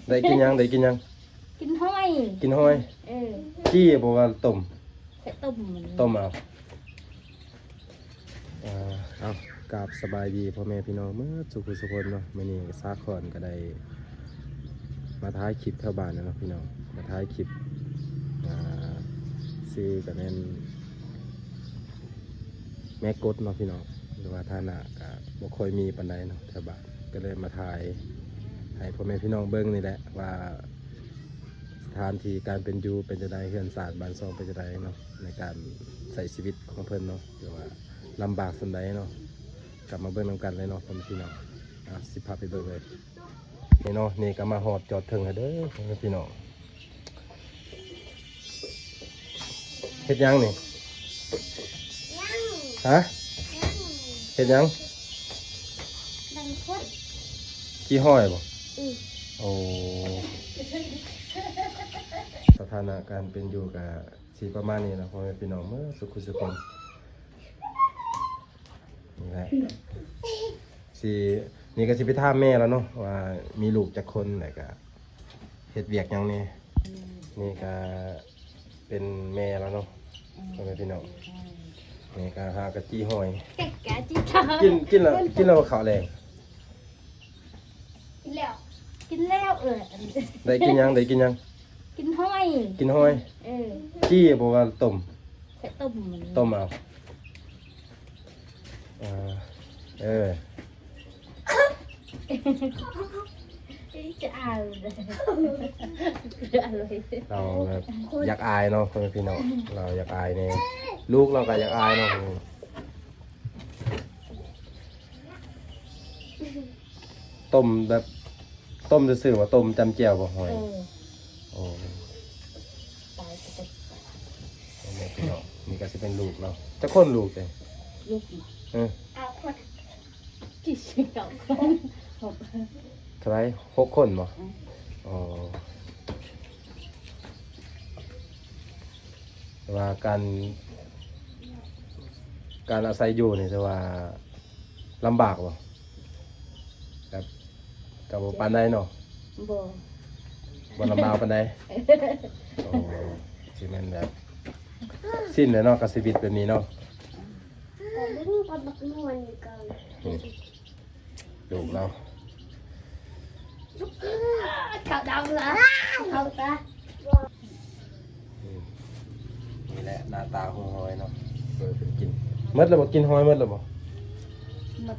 ໄດ້ກິນຫຍັງ? ໄດ້ກິນຫຍັງ? ກິນຫອຍ ກິນຫອຍ. ເອີ ຈີ່ບໍ່ວ່າຕົ້ມ? ແຄ່ຕົ້ມມັນ ຕົ້ມເອົາ. ເອີ ເອົາ ກາບສະບາຍດີພໍ່ແມ່ພີ່ນ້ອງເໝິດສູ່ຜູ້ສູ່ຄົນເນາະ. ມື້ນີ້ສາຄອນກໍໄດ້ມາຖ່າຍຄລິບແຖວບ້ານເນາະພີ່ນ້ອງ ມາຖ່າຍຄລິບ ອ່າ ຊື່ກໍແມ່ນແມ່ກົດເນາະພີ່ນ້ອງ ຫຼືວ່າຖານະກໍບໍ່ຄ່ອຍມີປານໃດເນາະແຖວບ້ານ ກໍເລີຍມາຖ່າຍໃຫ້ພໍ່ແມ່ພີ່ນ້ອງເບິ່ງນີ້ແຫຼະວ່າ ສະຖານທີ່ການເປັນຢູ່ເປັນຈັ່ງໃດ ເຮືອນຊານບ້ານຊ່ອງເປັນຈັ່ງໃດເນາະ ໃນການໃຊ້ຊີວິດຂອງເພິ່ນເນາະ ຫຼືວ່າລຳບາກສ່ຳໃດເນາະ. ກັບມາເບິ່ງນຳກັນເລີຍເນາະພໍ່ແມ່ພີ່ນ້ອງ. ອ່ະ ຊິພາໄປເບິ່ງເລີຍ. ນີ້ເນາະ ນີ້ກໍມາຮອດຈອດເທິງແລ້ວເດີພໍ່ແມ່ພີ່ນ້ອງ. ເຮັດຫຍັງນີ້? ຫະ? ເຮັດຫຍັງ? ດັງຄົດ ຈີ່ຫອຍບໍ່? ອື ໂອ້ ສະຖານະການເປັນຢູ່ກະຊິປະມານນີ້ລະ ພໍ່ແມ່ພີ່ນ້ອງເໝິດສູ່ຜູ້ສູ່ຄົນ. ນີ້ແຫຼະ ຊິ ນີ້ກໍຊິໄປຖາມແມ່ລະເນາະ ວ່າມີລູກຈັກຄົນ ແລ້ວກະເຮັດວຽກຫຍັງແດ່. ນີ້ກະເປັນແມ່ລະເນາະ ອືມ ພໍ່ແມ່ພີ່ນ້ອງ. ນີ້ກະຫາກະຈີ່ຫອຍ ກະຈີ່ຫອຍ ກິນ ກິນແລ້ວ ກິນແລ້ວບໍ່ເຂົ້າແລງ? ກິນແລ້ວ ກິນແລ້ວ. ເອີ ໄດ້ກິນຫຍັງ? ໄດ້ກິນຫຍັງ? ກິນຫອຍ ກິນຫອຍ. ເອີ ຈີ່ບໍ່ວ່າຕົ້ມ? ແຄ່ຕົ້ມມັນ ຕົ້ມເອົາ. ເອີ ເອີ ຈະອາຍ ລາວແບບຢາກອາຍເນາະພໍ່ແມ່ພີ່ນ້ອງ ລາວຢາກອາຍແດ່ ລູກລາວກໍຢາກອາຍເນາະ. ຕົ້ມແບບ ຕົ້ມຊື່ໆ ບໍ່? ຕົ້ມຈ້ຳແຈ່ວບໍ່? ຫອຍ ເອີ ໂອ້ ຕາຍ ພໍ່ແມ່ພີ່ນ້ອງ ນີ້ກໍຊິເປັນລູກເນາະ. ຈັກຄົນລູກເຈົ້າ? ລູກ ເອີ ເກົ້າຄົນ ເກົ້າຄົນ ເທົ່າໃດ? ຫົກຄົນບໍ່? ອືມ ອໍ ແຕ່ວ່າການ ການອາໄສຢູ່ນີ້ຖືວ່າລຳບາກບໍ່? ແບບ ກໍບໍ່ປານໃດເນາະ? ບໍ່ ບໍ່ລຳບາກປານໃດ. ໂອ້ ຊິແມ່ນແບບ ຊິນແລ້ວເນາະ ກັບຊີວິດແບບນີ້ເນາະ. ແຕ່ເບິ່ງກ່ອນ ບັກມ່ວນກ່ອນ ອືມ ລູກລາວ ເຂົ້າດຳລະ ເຂົ້າຕາ. ອືມ ນີ້ແຫຼະໜ້າຕາຂອງຫອຍເນາະ ເບິ່ງເພິ່ນກິນ. ໝົດແລ້ວບໍ່? ກິນຫອຍໝົດແລ້ວບໍ່? ໝົດແລ້ວ.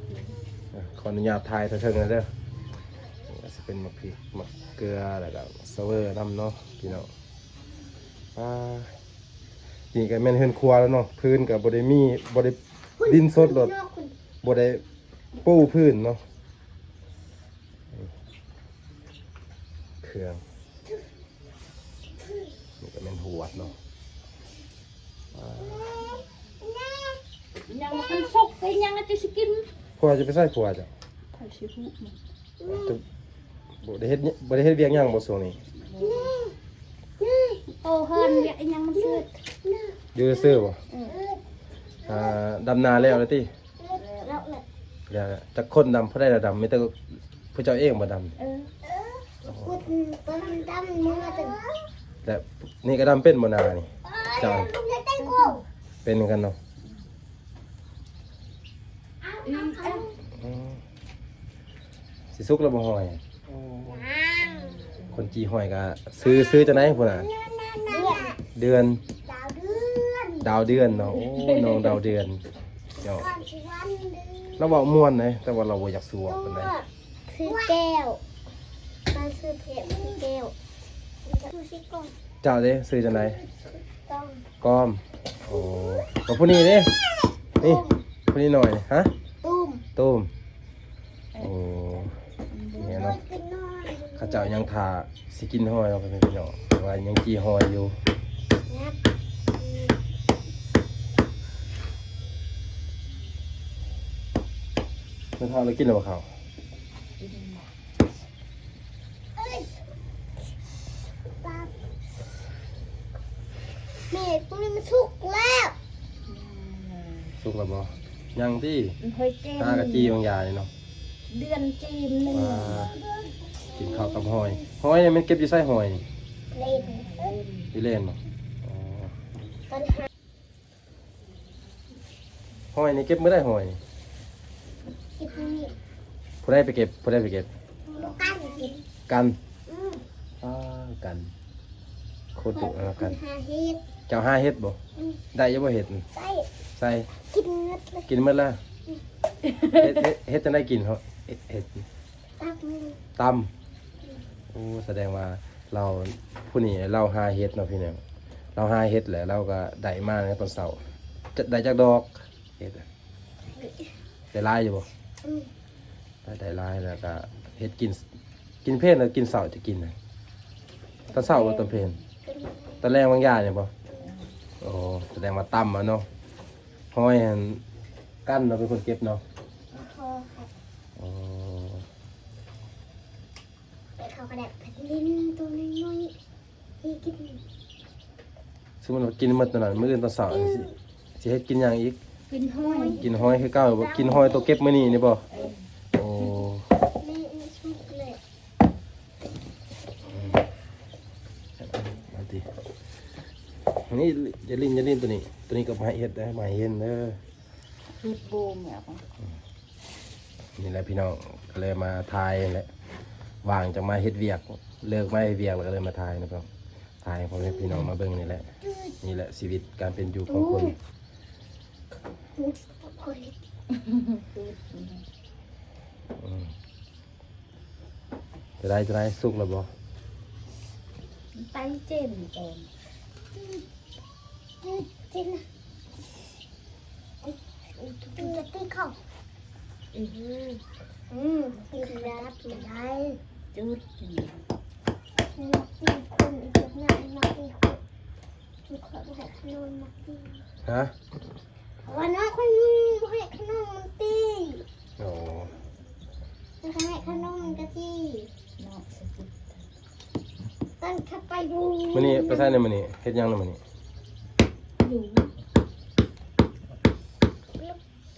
ເອີ ຂໍອະນຸຍາດຖ່າຍເທິງໆ ແດ່ເດີ. ນີ້ກໍຊິເປັນໝາກພິກ ໝາກເກືອ ແລ້ວກໍສະເວີນຳເນາະພີ່ນ້ອງ. ອ່າ ນີ້ກໍແມ່ນເຮືອນຄົວແລ້ວເນາະ ພື້ນກໍບໍ່ໄດ້ມີ ບໍ່ໄດ້ ດິນສົດໂລດ ບໍ່ໄດ້ປູພື້ນເນາະ. ເຄື່ອງ ນີ້ກໍແມ່ນຫວດເນາະ. ອ່າ ຍັງບໍ່ທັນສຸກ ເຮັດຫຍັງລະຈະຊິກິນ? ຜົວຈະໄປໃສ? ຜົວເຈົ້າ ໃຜຊິຮູ້ມັນ ບໍ່ໄດ້ເຮັດ ບໍ່ໄດ້ເຮັດວຽກຫຍັງບໍ່ຊ່ວງນີ້? ໂອ້ ເຮືອນວຽກອີ່ຫຍັງມັນເກີດ ຢູ່ຊື່ບໍ່? ເອີ ອ່າ ດຳນາແລ້ວລະຕິ? ແລ້ວ ແລ້ວ ຈັກຄົນດຳ? ຜູ້ໃດລະດຳ? ມີແຕ່ຜູ້ເຈົ້າເອງບໍ່ດຳ? ເອີ ແລ້ວນີ້ກໍດຳເປັນບໍ່ນານີ້? ເຈົ້າ ເປັນຄືກັນເນາະ. ອືມ ຊິສຸກແລ້ວບໍ່ຫອຍ? ຄົນຈີ່ຫອຍກະຊື່ ຊື່ຈັ່ງໃດພຸ້ນນະ? ເດືອນ ດາວເດືອນ ດາວເດືອນເນາະ. ໂອ້ ນ້ອງດາວເດືອນເນາະ. ລາວເວົ້າມ່ວນເດ້ ແຕ່ວ່າລາວບໍ່ຢາກສູ່ເວົ້າປານໃດ. ຊື່ແກ້ວ ຊື່ເພດ ຊື່ແກ້ວ. ເຈົ້າເດ້ ຊື່ຈັ່ງໃດ? ກ້ອມ ໂອ້ ແລ້ວຜູ້ນີ້ເດ້? ນີ້ ຜູ້ນ້ອຍນີ້ ຮະ? ຕຸ້ມ ຕຸ້ມ. ໂອ້ ນີ້ເນາະ ເຂົາເຈົ້າຍັງຖ້າຊິກິນຫອຍເນາະ ເພື່ອນພີ່ນ້ອງ ແຕ່ວ່າຍັງຈີ່ຫອຍຢູ່. ແມ່ເຖົ້າລາວກິນແລ້ວບໍ່ເຂົ້າ? ແມ່ ຕົວນີ້ມັນສຸກແລ້ວ. ສຸກແລ້ວບໍ່? ຍັງຕິ? ມັນເຄີຍເຈັມ ຕາກະຈີ່ບາງຢ່າງນີ້ເນາະ. ເດືອນຈີ່ໜຶ່ງ ວ້າ ກິນເຂົ້າກັບຫອຍ. ຫອຍນີ້ແມ່ນເກັບຢູ່ໃສຫອຍນີ້? ເລນ. ຢູ່ເລນບໍ່? ອໍ ຕອນ ຫອຍນີ້ເກັບມື້ໃດຫອຍນີ້? ເກັບມື້ນີ້. ຜູ້ໃດໄປເກັບ? ຜູ້ໃດໄປເກັບ? ກັນ. ກັນ? ອືມ. ອ້າ ກັນ ໂຄດດຸເນາະກັນ. ເຈົ້າຫາເຫັດບໍ່? ອືມ. ໄດ້ຢູ່ບໍ່ເຫັດ? ໄດ້. ໃສ່ ກິນໝົດເລີຍ. ກິນໝົດລະ? ອືມ. ເຮັດ ເຮັດ ເຮັດຈັ່ງໃດກິນເນາະ? ເຮັດ ເຮັດ ຕຳ ຕຳ. ໂອ້ ສະແດງວ່າລາວ ຜູ້ນີ້ລາວຫາເຫັດເນາະພີ່ນ້ອງ. ລາວຫາເຫັດແຫຼະ ລາວກໍໄດ້ມາໃນຕອນເຊົ້າ. ຈະໄດ້ຈັກດອກເຫັດ? ໄດ້ຫຼາຍຢູ່ບໍ່? ອືມ. ໄດ້ ໄດ້ຫຼາຍແລ້ວກໍເຮັດກິນ ກິນເພນ ແລ້ວກິນເຊົ້າຈະກິນນະ? ຕອນເຊົ້າບໍ່? ຕອນເພນ ຕອນແລງວາງຢານີ້ບໍ່? ອືມ. ໂອ້ ສະແດງວ່າຕຳເອົາເນາະ. ຫອຍຫັ້ນ ກັນເນາະເປັນຄົນເກັບເນາະ. ອໍ ແຕ່ເຂົາກໍໄດ້ເຫັດໂຕນ້ອຍໆ ທີ່ກິນ ສົມມຸດວ່າກິນໝົດຕອນນັ້ນ ມື້ອື່ນຕອນເຊົ້າ ອືມ ຊິ ຊິເຮັດກິນຫຍັງອີກ? ກິນຫອຍ. ກິນຫອຍຄືເກົ່າບໍ່? ກິນຫອຍໂຕເກັບມື້ນີ້ນີ້ບໍ່? ເອີ. ໂອ້ ນີ້ ນີ້ສຸກແລ້ວ. ອືມ ມາຕິ ນີ້ ຢ່າຫຼິ້ນ ຢ່າຫຼິ້ນໂຕນີ້ ໂຕນີ້ກໍບໍ່ໃຫ້ເຮັດເດີ ບໍ່ໃຫ້ເຫັນເດີ. ເຮັດໂບມແລ້ວ ອືມ. ນີ້ແຫຼະພີ່ນ້ອງ ກໍເລີຍມາຖ່າຍແຫຼະ ວ່າງຈາກມາເຮັດວຽກ ເລີກມາເຮັດວຽກແລ້ວກໍເລີຍມາຖ່າຍນະພີ່ນ້ອງ ຖ່າຍໃຫ້ພໍ່ແມ່ພີ່ນ້ອງມາເບິ່ງນີ້ແຫຼະ. ນີ້ແຫຼະຊີວິດການເປັນຢູ່ຂອງຄົນ. ອືມ. ຈະໄດ້ ຈະໄດ້ ສຸກແລ້ວບໍ່? ໄປເຈັນກ່ອນ ເຈັນນະ. ຈະຕິເຂົ້າ ອືມ ອືມ ກິນແລ້ວກິນໄດ້ ຈຸດກິນ ມັກຕີຄົນ ອີກເຮັດງານມັກຕີຄົນ ຄືຂ້ອຍບໍ່ໃຫ້ຂະໜົມມັກຕີ. ຮະ? ວ່ານ້ອງຄົນນີ້ບໍ່ໃຫ້ຂະໜົມມັນຕີ. ໂອ້ ມັນໃຫ້ຂະໜົມມັນກະຕີເນາະ. ຕອນຂັບໄປຢູ່ ມື້ນີ້ໄປໃສໃນມື້ນີ້? ເຮັດຫຍັງໃນມື້ນີ້? ຢູ່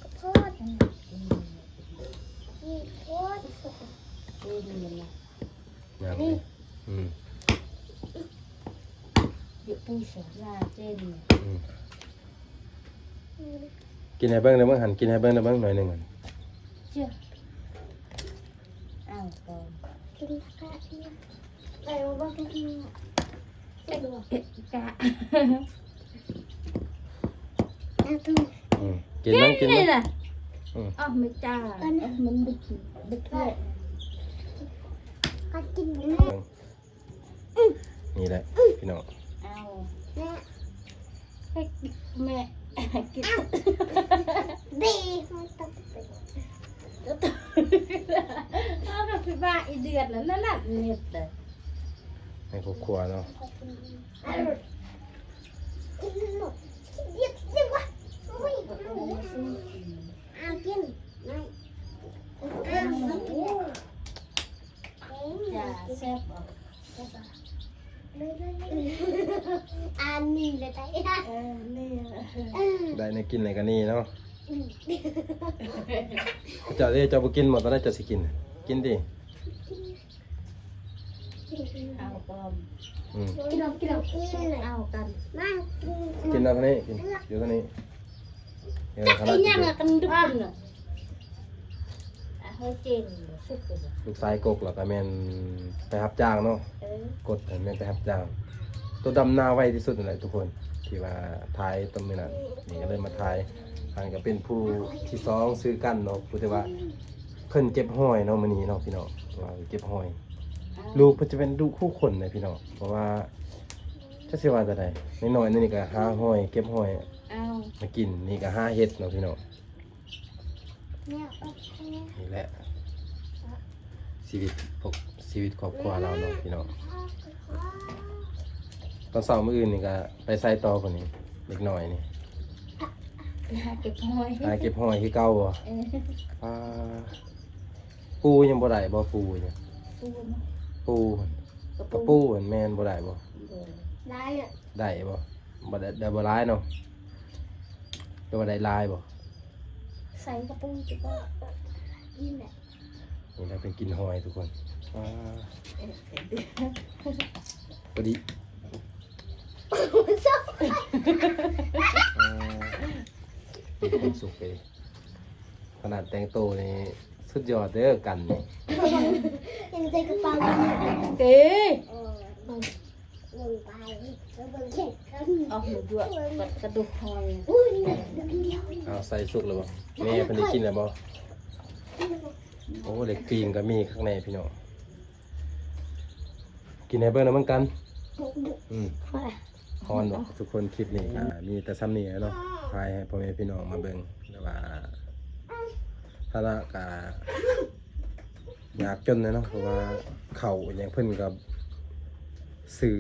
ກະໂພດ ອືມ ກະໂພດ ເປັນແມ່ນລະ ຫຍັງນີ້? ອືມ ຢູ່ປູຊະລາເຈນ ອືມ. ກິນໃຫ້ເບິ່ງແດ່ເບິ່ງຫັ້ນ ກິນໃຫ້ເບິ່ງແດ່ເບິ່ງໜ້ອຍໜຶ່ງຫັ້ນ. ເຈົ້າ ເອົາກ່ອນ ກິນກະ ໄປບໍ່ ກະ ກະ ອືມ ກິນເບິ່ງ ກິນເບິ່ງ ອືມ. ເອົາ ແມ່ຈ້າ ເອົາ ມັນບໍ່ກິນ ບໍ່ກິນ ກະກິນ ນີ້ແຫຼະພີ່ນ້ອງ ເອົາ ແມ່ ແມ່ກິນ ເບ ມັນຕ້ອງເປັນ ເອົາ ກໍຊິວ່າອີເດືອນນັ້ນ ນັ້ນແຫຼະ ເຮັດເດີ ໃນຄອບຄົວເນາະ ກິນເນາະ ເດ ເດ ວ່າ ໂອ້ຍ ເອົາກິນ ເອົາ ຈ້າ ແຊບບໍ່? ອັນນີ້ແຫຼະໄດ້ ເອີ ນີ້ ໄດ້ແນວກິນແລ້ວກໍນີ້ເນາະ ອືມ ເຈົ້າເດ ເຈົ້າບໍ່ກິນບໍ່? ຕອນໃດເຈົ້າຊິກິນ? ກິນຕິ ກິນ ເອົາກ່ອນ ອືມ ກິນເອົາ ກິນເອົາ ກິນເອົາກັນ ມາ ກິນ ກິນເອົາທາງນີ້ ກິນ ຢູ່ທາງນີ້ ເອີ ຄັນນັ້ນ ອີຫຍັງ ກິນ ລະກັນດຸກ ອ່ະ ນະ ອ່ະ ເຮີເຈນ ສຸກ ລູກຊາຍກົກລະກະແມ່ນໄປຮັບຈ້າງເນາະ ເອີ ກົກຫັ້ນແມ່ນໄປຮັບຈ້າງ ໂຕດຳນາໄວທີ່ສຸດນັ້ນແຫຼະທຸກຄົນ ທີ່ວ່າຖ່າຍຕອນມື້ນັ້ນ ນີ້ກະເລີຍມາຖ່າຍ ອັນນີ້ກະເປັນຜູ້ທີສອງ ຊື່ກັນເນາະ ຜູ້ທີ່ວ່າເພິ່ນເກັບຫອຍເນາະ ມື້ນີ້ເນາະພີ່ນ້ອງ ວ່າເກັບຫອຍ ລູກເພິ່ນຈະເປັນດຸທຸກຄົນເດ້ພີ່ນ້ອງ ເພາະວ່າ ຈັກຊິວ່າແນວໃດ ນ້ອຍໆ ນີ້ກະຫາຫອຍ ເກັບຫອຍ ເອົາ ມາກິນ ນີ້ກະຫາເຫັດເນາະພີ່ນ້ອງ ແນວໂອເຄ ນີ້ແຫຼະ ຊີວິດພວກ ຊີວິດຄອບຄົວລາວເນາະພີ່ນ້ອງ ຕອນເຊົ້າມື້ອື່ນນີ້ກະໄປໃສຕໍ່ບັດນີ້ ເດັກນ້ອຍນີ້ ໄປຫາເກັບຫອຍ ຫາເກັບຫອຍຄືເກົ່າບໍ່? ເອີ ອ່າ ປູຍັງບໍ່ໄດ້ບໍ່? ປູຍັງ ປູ ປູ ກະປູຫັ້ນແມ່ນບໍ່ໄດ້ບໍ່? ບໍ່ ໄດ້ ໄດ້ບໍ່? ບໍ່ໄດ້ ໄດ້ບໍ່ຫຼາຍເນາະ ແຕ່ວ່າໄດ້ຫຼາຍບໍ່? ໃສ່ກະປູ ກະປູ ນີ້ແຫຼະ ນີ້ແຫຼະເປັນກິນຫອຍທຸກຄົນ ອ່າ ພໍດີ ອ່າ ມີຄວາມສຸກເດ້ ຂະໜາດແຕ່ງໂຕນີ້ສຸດຍອດເດີກັນນີ້ ຍັງໃສ່ກະເປົາຢູ່ເດ້. ເອີ ເອົາໃສ່ສຸກແລ້ວບໍ່? ແມ່ເພິ່ນໄດ້ກິນແລ້ວບໍ່? ໂອ້ ໄດ້ກິ່ນກໍມີຂ້າງໃນພີ່ນ້ອງ ກິນໃຫ້ເບິ່ງນຳກັນ. ອືມ ຮ້ອນບໍ່ທຸກຄົນ? ຄລິບນີ້ກໍມີແຕ່ຊ່ຳນີ້ແຫຼະເນາະ ຖ່າຍໃຫ້ພໍ່ແມ່ພີ່ນ້ອງມາເບິ່ງ ແຕ່ວ່າຖານະກໍຍາກຈົນແຫຼະເນາະ ເພາະວ່າເຂົ້າອີ່ຫຍັງເພິ່ນກໍຊື້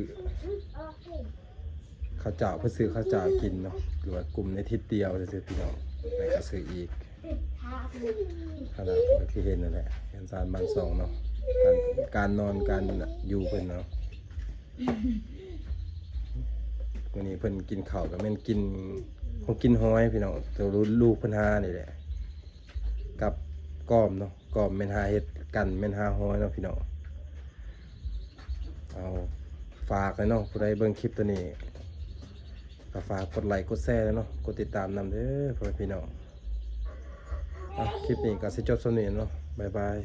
ເຂົ້າເຈົ້າ ເພິ່ນຊື້ເຂົ້າເຈົ້າກິນເນາະ ຫຼືວ່າກຸ່ມໃນທິດດຽວຊື່ໆ ພີ່ນ້ອງ ແລ້ວກໍຊື້ອີກ ຫັ້ນນະ ຄືເຫັນນັ້ນແຫຼະ ເຮືອນຊານບ້ານຊ່ອງເນາະ ການ ການນອນການຢູ່ເພິ່ນເນາະ. ມື້ນີ້ເພິ່ນກິນເຂົ້າກໍແມ່ນກິນ ຂອງກິນຫອຍພີ່ນ້ອງ ແຕ່ລູກເພິ່ນຫານີ້ແຫຼະ ກັບກ້ອມເນາະ ກ້ອມແມ່ນຫາເຫັດ ກັນແມ່ນຫາຫອຍເນາະພີ່ນ້ອງ. ເອົາ ຝາກແຫຼະເນາະ ຜູ້ໃດເບິ່ງຄລິບໂຕນີ້ ກໍຝາກກົດໄລກົດແຊແຫຼະເນາະ ກົດຕິດຕາມນຳເດີພໍ່ແມ່ພີ່ນ້ອງ. ອ່ະ ຄລິບນີ້ກໍຊິຈົບສ່ຳນີ້ເນາະ ບາຍບາຍ.